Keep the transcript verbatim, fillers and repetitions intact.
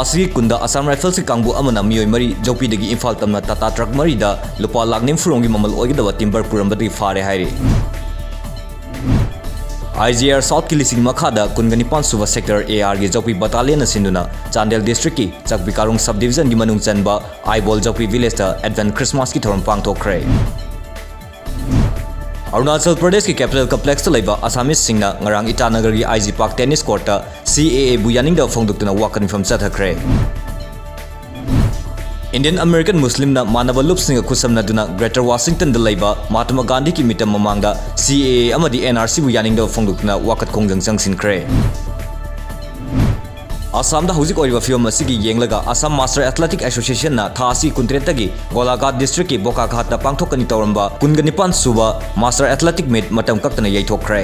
ꯑꯁꯤꯒꯤ ꯀꯨꯟꯗ ꯑꯁꯥꯝ ꯔꯥꯏꯐꯜꯁꯀꯤ ꯀꯥꯡꯕꯨ ꯑꯃꯅ ꯃꯤꯑꯣꯏ ꯃꯔꯤ ꯖꯧꯄꯤꯗꯒꯤ ꯏꯝꯐꯥꯜ ꯇꯝꯅ ꯇꯥꯇꯥ ꯇ꯭ꯔꯛ ꯃꯔꯤꯗ ꯂꯨꯄꯥ ꯂꯥꯈ ꯅꯤꯐꯨ ꯔꯣꯝꯒꯤ ꯃꯃꯜ ꯑꯣꯏꯒꯗꯕ ꯇꯤꯝꯕꯔ ꯄꯨꯔꯝꯕꯗꯒꯤ ꯐꯥꯔꯦ ꯍꯥꯏꯔꯤ꯫ ꯑꯥꯏ ꯖꯤ ꯑꯥꯔ ꯁꯥꯎꯠꯀꯤ ꯂꯤꯁꯤꯡ ꯃꯈꯥꯗ ꯀꯨꯟꯒ ꯅꯤꯄꯥꯟ ꯁꯨꯕ ꯁꯦꯛꯇꯔ ꯑꯦ ꯑꯥꯔꯒꯤ ꯖꯧꯄꯤ ꯕꯇꯥꯂꯤꯌꯟꯅ ꯁꯤꯟꯗꯨꯅ ꯆꯥꯟꯗꯦꯜ ꯗꯤꯁꯇ꯭ꯔꯤꯛꯀꯤ ꯆꯥꯛꯄꯤ ꯀꯥꯔꯣꯡ ꯁꯕ ꯗꯤꯕꯤꯖꯟꯒꯤ ꯃꯅꯨꯡ ꯆꯟꯕ ꯑꯥꯏꯕꯣꯜ ꯖꯧꯄꯤ ꯚꯤꯂꯦꯖꯇ ꯑꯦꯗꯚꯦꯟꯁ ꯈ꯭ꯔꯤꯁꯃꯥꯁꯀꯤ ꯊꯧꯔꯝ ꯄꯥꯡꯊꯣꯛꯈ꯭ꯔꯦ꯫ ꯑꯔꯨꯅꯥꯆꯜ ꯄ꯭ꯔꯗꯦꯁꯀꯤ ꯀꯦꯄꯤꯇꯦꯜ ꯀꯝꯄ꯭ꯂꯦꯛꯁꯇ ꯂꯩꯕ ꯑꯁꯥꯃꯤꯁꯁꯤꯡꯅ ꯉꯔꯥꯡ ꯏꯇꯥꯅꯒꯔꯒꯤ ꯑꯥꯏ ꯖꯤ ꯄꯥꯔꯛ ꯇꯦꯅꯤꯁ ꯀꯣꯔꯠꯇ ꯁꯤ ꯑꯦ ꯑꯦꯕꯨ ꯌꯥꯅꯤꯡꯗꯕ ꯐꯣꯡꯗꯣꯛꯇꯨꯅ ꯋꯥꯀꯠ ꯃꯤꯐꯝ ꯆꯠꯊꯈ꯭ꯔꯦ꯫ ꯏꯟꯗꯤꯌꯟ ꯑꯃꯦꯔꯤꯀꯟ ꯃꯨꯁꯂꯤꯝꯅ ꯃꯥꯟꯅꯕ ꯂꯨꯞꯁꯤꯡꯒ ꯈꯨꯠꯁꯝꯅꯗꯨꯅ ꯒ꯭ꯔꯦꯇꯔ ꯋꯥꯁꯤꯡꯇꯟꯗ ꯂꯩꯕ ꯃꯍꯥꯇꯃꯥ ꯒꯥꯟꯙꯤꯒꯤ ꯃꯤꯇꯝ ꯃꯃꯥꯡꯗ ꯁꯤ ꯑꯦ ꯑꯦ ꯑꯃꯗꯤ ꯑꯦꯟ ꯑꯥꯔ ꯁꯤꯕꯨ ꯌꯥꯅꯤꯡꯗꯕ ꯐꯣꯡꯗꯣꯛꯇꯨꯅ ꯋꯥꯀꯠ ꯈꯣꯡꯖꯪ ꯆꯪꯁꯤꯟꯈ꯭ꯔꯦ꯫ ꯑꯁꯥꯝꯗ ꯍꯧꯖꯤꯛ ꯑꯣꯏꯔꯤꯕ ꯐꯤꯕꯝ ꯑꯁꯤꯒꯤ ꯌꯦꯡꯂꯒ ꯑꯁꯥꯝ ꯃꯥꯁꯇꯔ ꯑꯦꯊꯂꯦꯇꯤꯛ ꯑꯦꯁꯣꯁꯤꯌꯦꯁꯟꯅ ꯊꯥ ꯑꯁꯤ ꯀꯨꯟꯇꯔꯦꯠꯇꯒꯤ ꯒꯣꯂꯥꯘꯥꯠ ꯗꯤꯁꯇ꯭ꯔꯤꯛꯀꯤ ꯕꯣꯀꯥꯘꯥꯠꯇ ꯄꯥꯡꯊꯣꯛꯀꯅꯤ ꯇꯧꯔꯝꯕ ꯀꯨꯟꯒ ꯅꯤꯄꯥꯟ ꯁꯨꯕ ꯃꯥꯁꯇꯔ ꯑꯦꯊꯂꯦꯇꯤꯛ ꯃꯤꯠ ꯃꯇꯝ ꯀꯛꯇꯅ ꯌꯩꯊꯣꯛꯈ꯭ꯔꯦ꯫